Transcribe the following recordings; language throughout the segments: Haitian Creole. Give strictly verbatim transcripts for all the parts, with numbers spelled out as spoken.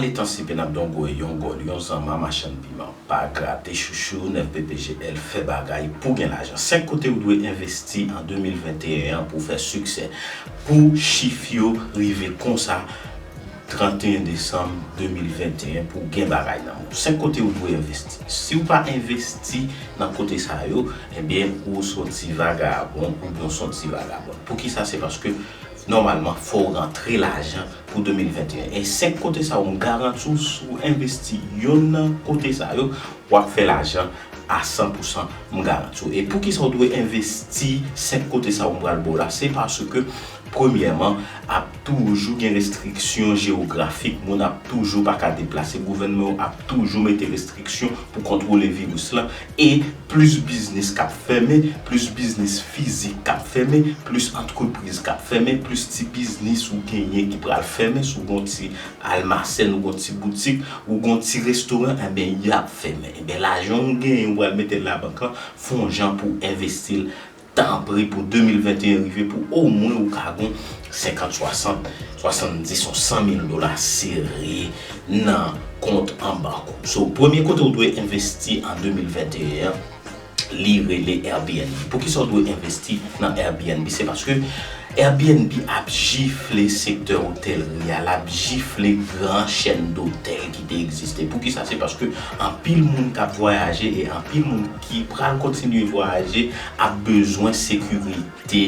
Letan sipe n ap dongo e yon gòl, yon zanma machann piman. Pa grate chouchou, nèf B P G L fè bagay pou gen lajan. Senk kote ou dwe envesti an de mil venteyen an pou fè siksè. Pou chif yo rive konsa, trannteyen desanm de mil venteyen pou gen bagay nan men w. Senk kote ou dwe envesti. Si w pa envesti nan kote sa yo, ebyen, ou se yon ti vagabon oubyen w se yon ti vagabòn. Poukisa? Se paske nòmalman, fò w rantre lajan pou de mil venteyen. E senk kote sa yo, m garanti w, si w envesti yonn nan kote sa yo, w ap fè lajan a san pou san, m garanti w. E poukisa w dwe envesti senk kote sa yo m pral ba w la? Se paske, premyèman, ap toujou gen restriksyon jewografik, moun ap toujou pa ka deplase, gouvènman yo ap toujou mete restriksyon pou kontwole viris lan, e plis biznis k ap fèmen, plis biznis fizik k ap fèmen, plis antrepriz k ap fèmen, plis ti biznis ou genyen ki pral fèmen, si w gen yon ti almasèn, ou gen yon ti boutik, ou gen yon ti restoran, enben, y ap fèmen. Enben, lajan w genyen, ou pral mete l labank lan, fè yon jan pou w envesti l, tanpri, pou de mil venteyen rive, pou omwen ou ka gen senkant, swasant, swasanndis, yon san mil dola sere nan kont an bank ou. So, premye kote ou dwe envesti an de mil venteyen an, li rele Airbnb. Poukisa w dwe envesti nan Airbnb? Se paske Airbnb ap jifle sektè otèlri a, l ap jifle gran chèn dotèl ki te egziste. Poukisa? Se paske anpil moun k ap vwayaje e anpil moun ki pral kontinye vwayaje ap bezwen sekirite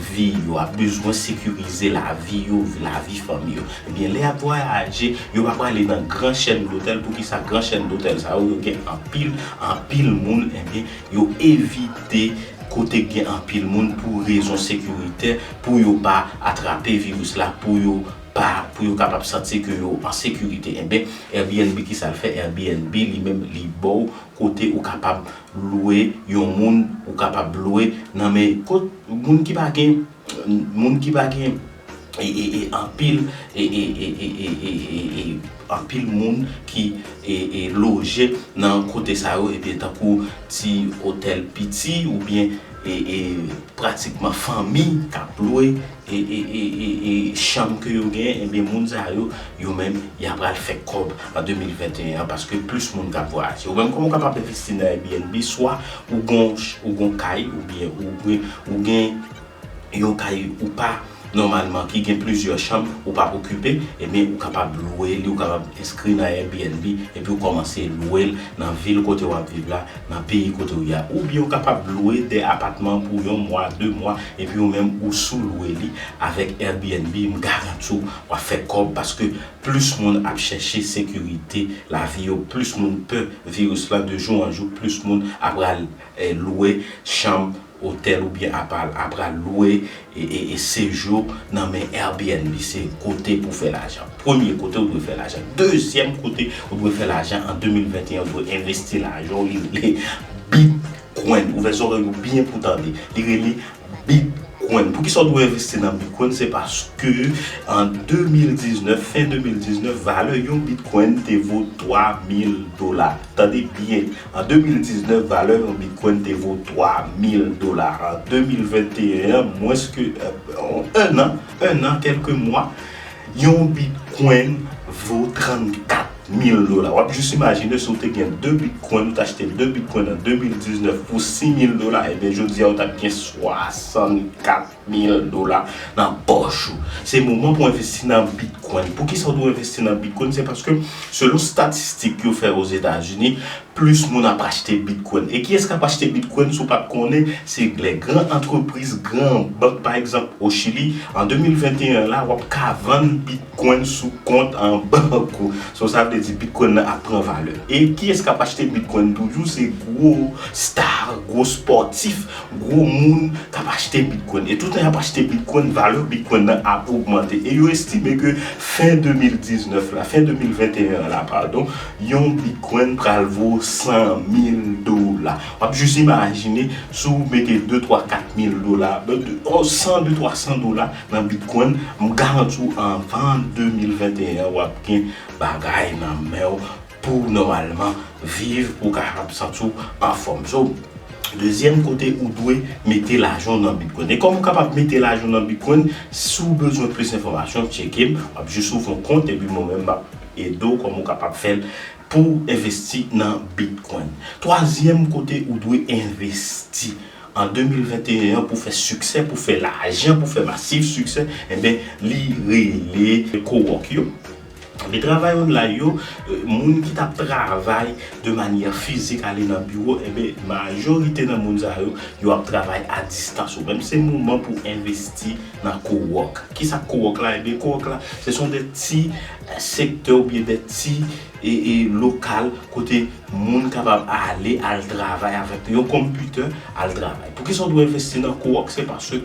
vi yo, ap bezwen sekirize lavi yo, lavi fanmi yo. Ebyen, lè y ap vwayaje, yo pa prale nan gran chèn dotèl. Poukisa? Gran chèn dotèl sa yo, yo gen anpil, anpil moun, ebyen, yo evite kote k gen anpil moun pou rezon sekiritè, pou yo pa atrape viris la, pou yo pa, pou yo kapab santi ke yo an sekirite. Enben, Airbnb, kisa l fè? Airbnb, li menm, li ba w kote ou kapab lwe yon moun, ou kapab lwe nan men kot moun ki pa gen, moun ki pa gen, e, e, e, anpil, e, e, anpil moun ki, e, e, loje nan kote sa yo, ebyen, tankou ti otèl piti oubyen, e, e, pratikman fanmi k ap lwe, e, e, e, e, e, chanm ke yo genyen, ebyen, moun sa yo, yo menm, y ap pral fè kòb an de mil venteyen an, paske plis moun k ap vwayaje. Ou menm, kòman w kapab envesti nan Airbnb? Swa ou gon, ou gon kay, oubyen ou gen, ou gen yon kay ou pa, nòmalman, ki gen plizyè chanm, ou p ap okipe, ebyen, ou kapab lwe li, ou kapab enskri nan Airbnb, epi ou kòmanse lwe l nan vil kote w ap viv la, nan peyi kote w ye a. Oubyen ou kapab lwe de apatman pou yon mwa, de mwa, epi ou menm ou sou lwe li avèk Airbnb, m garanti w, w ap fè kòb paske plis moun ap chèche sekirite lavi yo, plis moun pè viris la de jou an jou, plis moun ap pral, eh, lwe chanm otèl oubyen ap pral, ap pral lwe e, e, e sejou nan men Airbnb. Se kote pou fè lajan. Premye kote ou dwe fè lajan. Dezyèm kote ou dwe fè lajan an de mil venteyen, ou dwe envesti lajan w, li rele Bitcoin. Ouvè zòrèy ou byen pou tande. Li rele Bitcoin. Poukisa w dwe envesti nan Bitcoin? Se paske an de mil diznèf, fen de mil diznèf, valè yon Bitcoin te vo twa mil dola. Tande byen, an de mil diznèf, valè yon Bitcoin te vo twa mil dola. An de mil venteyen an, mwens ke, euh, en an, en an, kèlke mwa, yon Bitcoin vo trannkat mil dola. W ap jis imajine si w te gen de Bitcoin, ou t achte de Bitcoin an de mil diznèf pou sis mil dola, ebyen, jodi a, ou t ap gen swasannkat mil dola nan pòch ou. Se moman pou envesti nan Bitcoin. Poukisa w dwe envesti nan Bitcoin? Se paske, selon statistik yo fè Ozetazini, plis moun ap achte Bitcoin. E kiyès k ap achte Bitcoin, si w pa t konnen? Se lè gran antrepriz, gran bank, pa egzanp, o Chili, an de mil venteyen la, w ap ka vann Bitcoin sou kont an bank ou. So, sa vle di Bitcoin nan ap pran valè. E kiyès k ap achte Bitcoin toujou? Se gwo star, gwo spòtif, gwo moun k ap achte Bitcoin. E toutan y ap achte Bitcoin, valè Bitcoin nan ap ogmante. E yo estime ke fen de mil diznèf la, fen de mil venteyen la, padon, yon Bitcoin pral vo san mil dola. W ap jis imajine si w mete de, twa, kat mil dola, de, de, oh, san, de, twa san dola nan Bitcoin, m garanti w anvan de mil venteyen an, w ap gen bagay nan men w pou nòmalman viv, pou w kapab santi w anfòm. So, dezyèm kote ou dwe mete lajan w nan Bitcoin. E kòman w kapab mete lajan w nan Bitcoin? Si w bezwen plis enfòmasyon, tcheke m. W ap jis ouvri yon kont, epi mwen menm, m ap ede w kòman w kapab fè l pou envesti nan Bitcoin. Twazyèm kote ou dwe envesti an de mil venteyen an pou fè siksè, pou fè lajan, pou fè masiv siksè, enben, li rele cowork yo. Ebyen, travay online yo, eh, moun ki t ap travay de manyè fizik, ale nan biwo, enben, majorite nan moun sa yo, yo ap travay a distans. Ou menm, se moman pou envesti nan cowork. Kisa cowork la? Ebyen, cowork la, se son de ti, eh, sektè oubyen de ti, e, e, lokal kote moun kapab ale, al travay avèk yon konpitè, al travay. Poukisa w dwe envesti nan cowork? Se paske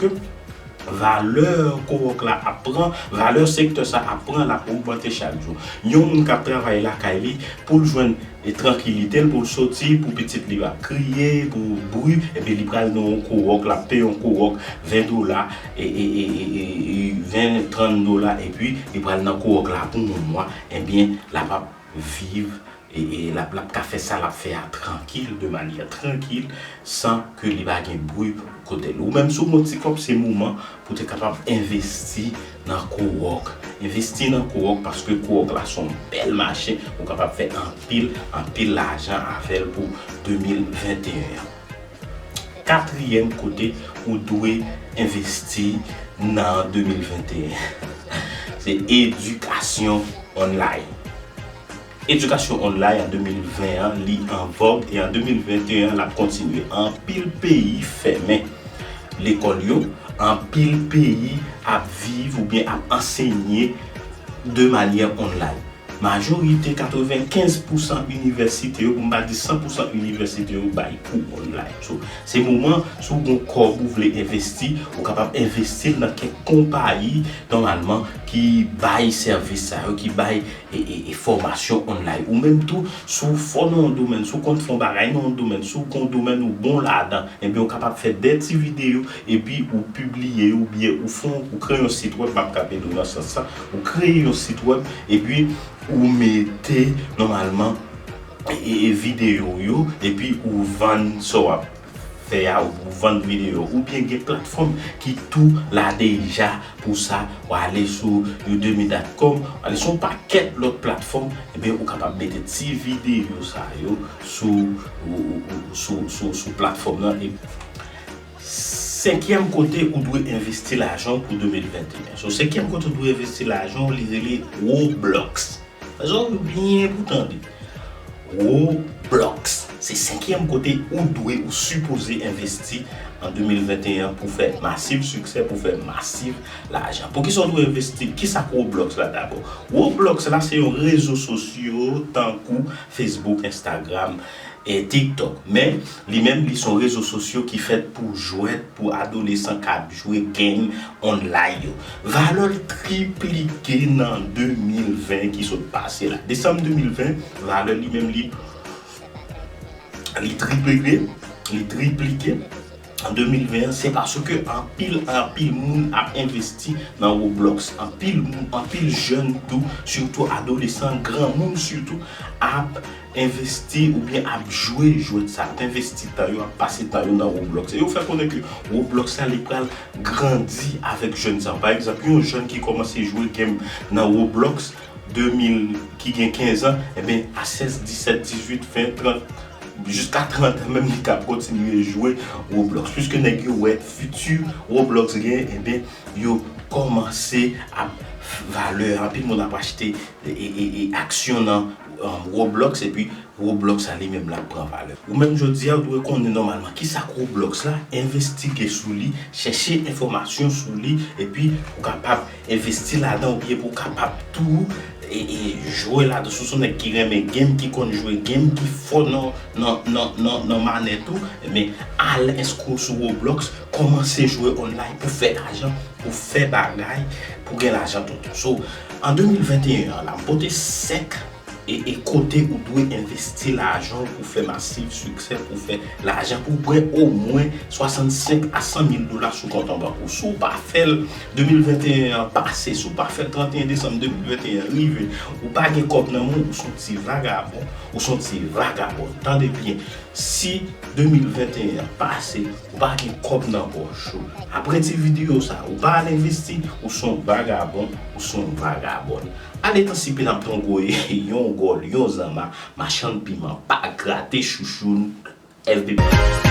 valè cowork la ap pran, valè sektè sa ap pran, l ap ogmante chak jou. Yon moun k ap travay lakay li, pou l jwenn, e, trankilite l, pou l soti, pou pitit li pa kriye, pou bri, ebyen, li pral nan yon cowork, l ap peye yon cowork ven dola, e, e, e, e, e, e, ven, trant dola, epi li pral nan cowork la pou yon mwa, ebyen, l ap ap viv, e, e, l ap, l ap ka fè sa l ap fè a trankil, de manyè trankil, san ke li pa gen bri kote l. Ou menm, si w gen yon ti kòb, se moman pou w te kapab envesti nan cowork. Envesti nan cowork paske cowork la se yon bèl mache, ou kapab fè anpil, anpil lajan avè l pou de mil venteyen an. Katriyèm kote ou dwe envesti nan de mil venteyen, se edikasyon online. Edikasyon online an de mil ven an, li an vòg, e an de mil venteyen an, l ap kontinye. Anpil peyi fèmen lekòl yo, anpil peyi ap viv oubyen ap ansenye de manyè online. Majorite, katrevenkenz pousan inivèsite yo, pou m pa di san pousan inivèsite yo, bay kou online. So, se moman, si w gen kòb ou vle envesti, ou kapab envesti l nan kèk konpayi, nòmalman, ki bay sèvis sa yo, ki bay, e, e, e, fòmasyon online. Ou menm tou, si w fò nan yon domèn, si w konn fè yon bagay nan yon domèn, si w gen yon domèn ou bon ladan, ebyen, ou kapab fè de ti videyo, epi ou pibliye yo, oubyen ou fè yon, ou kreye yon sit wèb, m ap ka ede w nan sans sa, ou kreye yon sit wèb, epi ou mete nòmalman, e, e, videyo w yo, epi ou vann sa w ap fè a, ou vann videyo, oubyen gen platfòm ki tou la deja pou sa, w ale sou udemy dot com, w ale sou yon pakèt lòt platfòm, ebyen, ou kapab mete ti videyo sa yo sou, ou, ou, ou, sou, sou, sou platfòm nan. E senkyèm kote ou dwe envesti lajan w pou de mil venteyen. So, senkyèm kote ou dwe envesti lajan w, li rele Roblox. Fè zòrèy ou byen pou tande. Roblox. Se senkyèm kote ou dwe, ou sipoze envesti an de mil venteyen pou fè masiv siksè, pou fè masiv lajan. Poukisa w dwe envesti? Kisa k Roblox la dabò? Roblox la se yon rezo sosyo tankou Facebook, Instagram, e TikTok. Men, li menm, li se yon rezo sosyo ki fèt pou jwèt, pou adolesan k ap jwe game online yo. Valè l triplike nan de mil ven ki sot pase la. Desanm de mil ven, valè li menm, li, li triplike, li triplike. An de mil ven an, se paske anpil, anpil moun ap envesti nan Roblox. Anpil moun, anpil jèn tou, sitou adolesan, granmoun sitou, ap envesti oubyen ap jwe jwèt sa, ap envesti tan yo, ap pase tan yo nan Roblox. E yo fè konnen ke Roblox la, li pral grandi avèk jèn sa yo. Pa egzanp, yon jèn ki kòmanse jwe game nan Roblox de mil, ki gen kenz an, ebyen, a sèz, disèt, dizuit, ven, trant, jiska trant an menm, li ka kontinye jwe Roblox. Piske nèg yo wè fiti Roblox gen, ebyen, yo kòmanse ap valè, anpil moun ap achte, e, e, e, e, aksyon nan, um, Roblox, epi Roblox la li menm l ap pran valè. Ou menm jodi a, ou dwe konnen nòmalman kisa k Roblox la, envestige sou li, chèche enfòmasyon sou li, epi ou kapab envesti ladan oubyen pou w kapab tou, e, e, jwe ladan. Si w se yon nèg ki renmen game, ki konn jwe game, ki fò nan, nan, nan, nan, nan manèt ou, ebyen, al enskri w sou Roblox, kòmanse jwe online pou fè lajan, pou fè bagay, pou gen lajan tonton. So, an de mil venteyen an la, m pote senk e, e kote ou dwe envesti lajan w pou fè masiv siksè, pou fè lajan, pou w gen omwen swasannsenk a san mil dola sou kont an bank ou. Si w pa fè l, de mil venteyen an pase, si w pa fè l tranteyen desanm de mil venteyen an rive, ou pa gen kòb nan men w, ou se yon ti vagabon, ou se yon ti vagabòn. Tande byen, si de mil venteyen an pase, ou pa gen kòb nan pòch ou, apre ti videyo sa, ou pa al envesti, ou se yon vagabon, ou se yon vagabòn. Aletan sipe n ap tongoye yon gòl, yon zanma, machann piman, pa grate chouchoun, F B P.